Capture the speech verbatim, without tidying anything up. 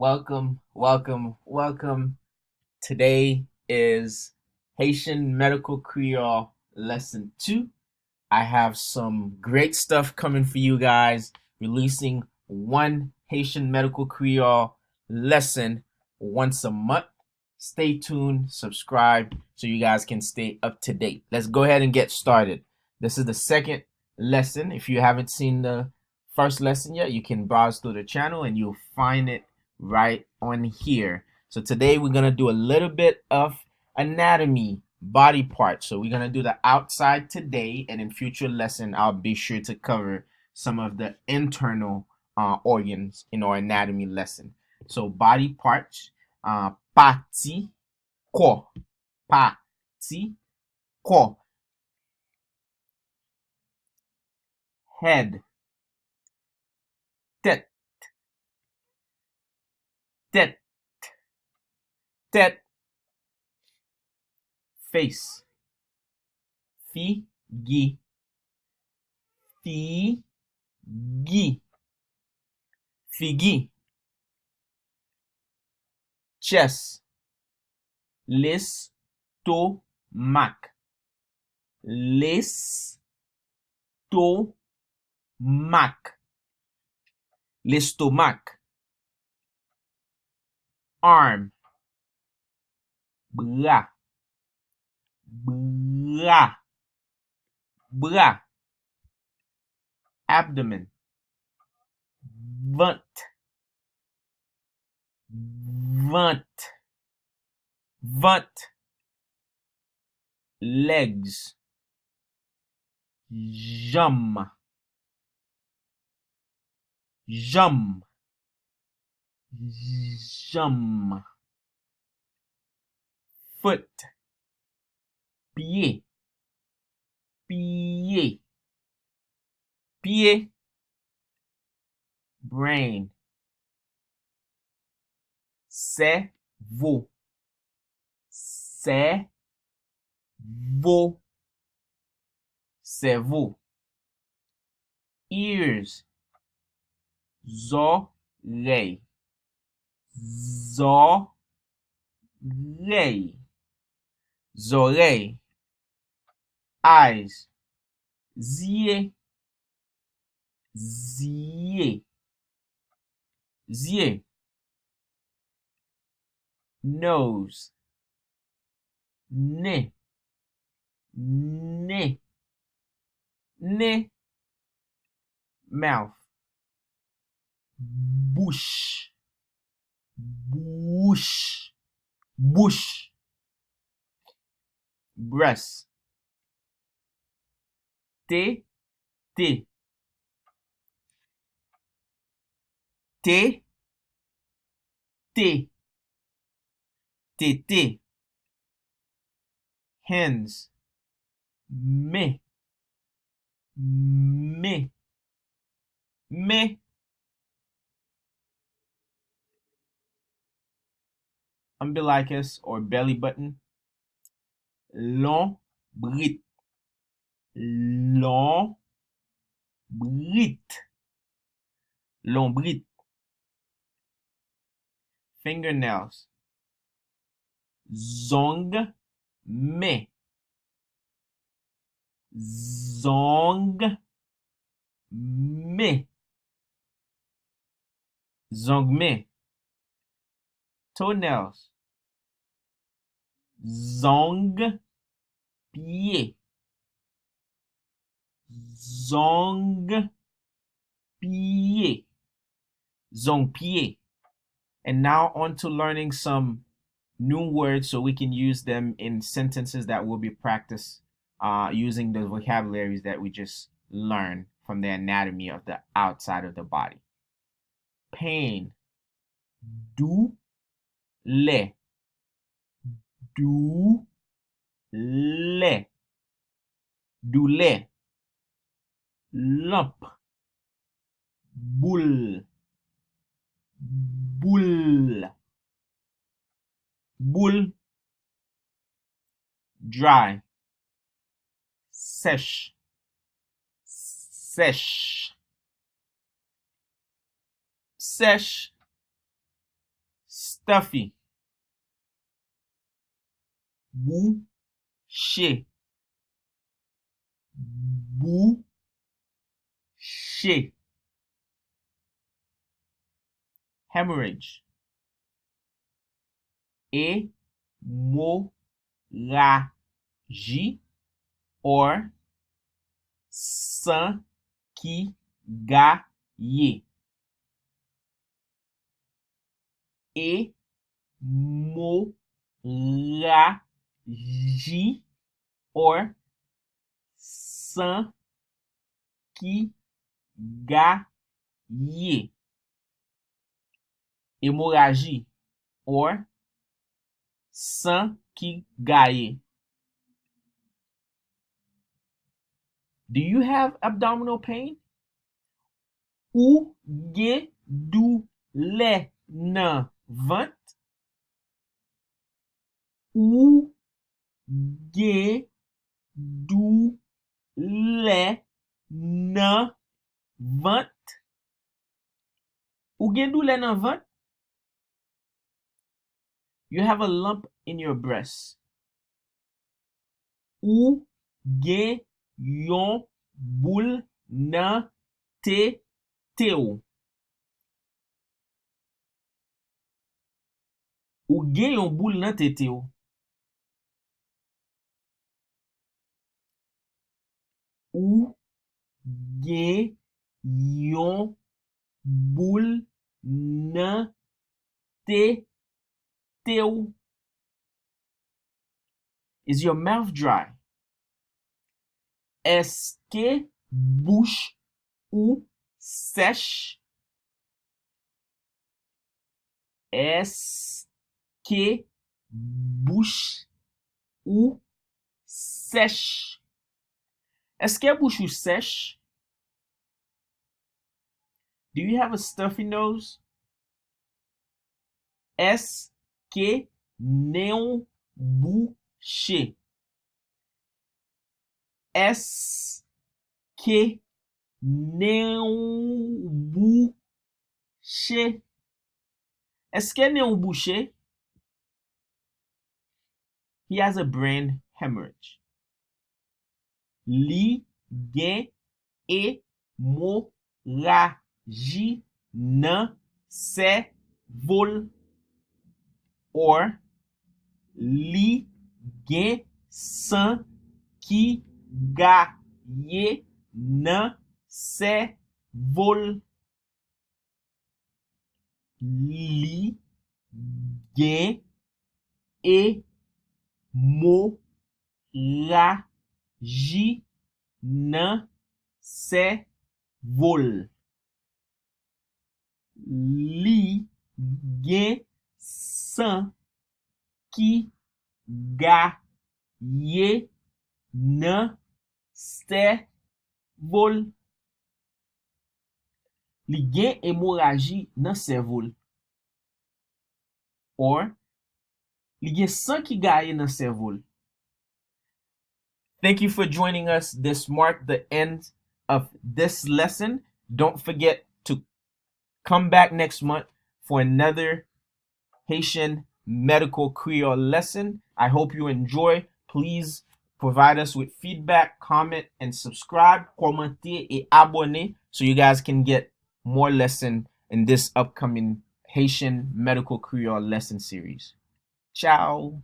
Welcome, welcome, welcome. Today is Haitian Medical Creole Lesson two. I have some great stuff coming for you guys, releasing one Haitian Medical Creole lesson once a month. Stay tuned, subscribe so you guys can stay up to date. Let's go ahead and get started. This is the second lesson. If you haven't seen the first lesson yet, you can browse through the channel and you'll find it right on here. So today we're going to do a little bit of anatomy, body parts. So we're going to do the outside today, and in future lesson, I'll be sure to cover some of the internal uh, organs in our anatomy lesson. So body parts, uh, pati kò, pati kò, head, tèt, tèt, tèt, face, figi, figi, figi, chest, lestomak, lestomak, lestomak, arm, bra, bra, bra, abdomen, vant, vant, vant, legs, janm, janm, janm, foot, pye, pye, pye, brain, sèvo, sèvo, sèvo, ears, zòrèy, zòrèy, zòrèy, eyes, zye, zye, zye, nose, nen, nen, nen, mouth, bouch, bouch, bouch, breast, tete, tete, tete, tete, hands, men, men, men, umbilicus or belly button, lonbrit, lonbrit, lonbrit, fingernails, zong men, zong men, zong men, toenails, zong pye, zong pye, zong pye. And now on to learning some new words so we can use them in sentences that will be practiced uh, using the vocabularies that we just learned from the anatomy of the outside of the body. Pain, doulè, doulè, doulè, lump, boul, boul, boul, dry, sèch, sèch, sèch, Stuffy. Bouche. Bouche. Hemorrhage. Emoraji. Or san ki gaye. Emoraji. Or san ki gaye. Emoraji. Or san ki gaye. Do you have abdominal pain? Ou gen doulè nan vant? Ou gen doulè nan vant? Ou gen doulè nan vant? You have a lump in your breast. Ou gen yon boul nan tete w. Ou gen yon boul nan tete w. Ou gen yon boul nan tete w. Is your mouth dry? Èske bouch ou sèch? Èske bouch ou sèch? Èske bouch ou sèch? Do you have a stuffy nose? Èske nen w bouche? Èske nen w bouche? Èske nen w bouche? He has a brain hemorrhage. Li gen emoraji nan sèvo l. Or, li gen san ki gaye nan sèvo l. Li gen emoraji nan sèvo l. Li gen san ki gaye nan sèvo l. Li gen emoraji nan sèvo l. Or, li gen san ki gaye nan sèvo l. Thank you for joining us. This marked the end of this lesson. Don't forget to come back next month for another Haitian Medical Creole lesson. I hope you enjoy. Please provide us with feedback, comment, and subscribe. Kòmante e abòne so you guys can get more lesson in this upcoming Haitian Medical Creole lesson series. Ciao!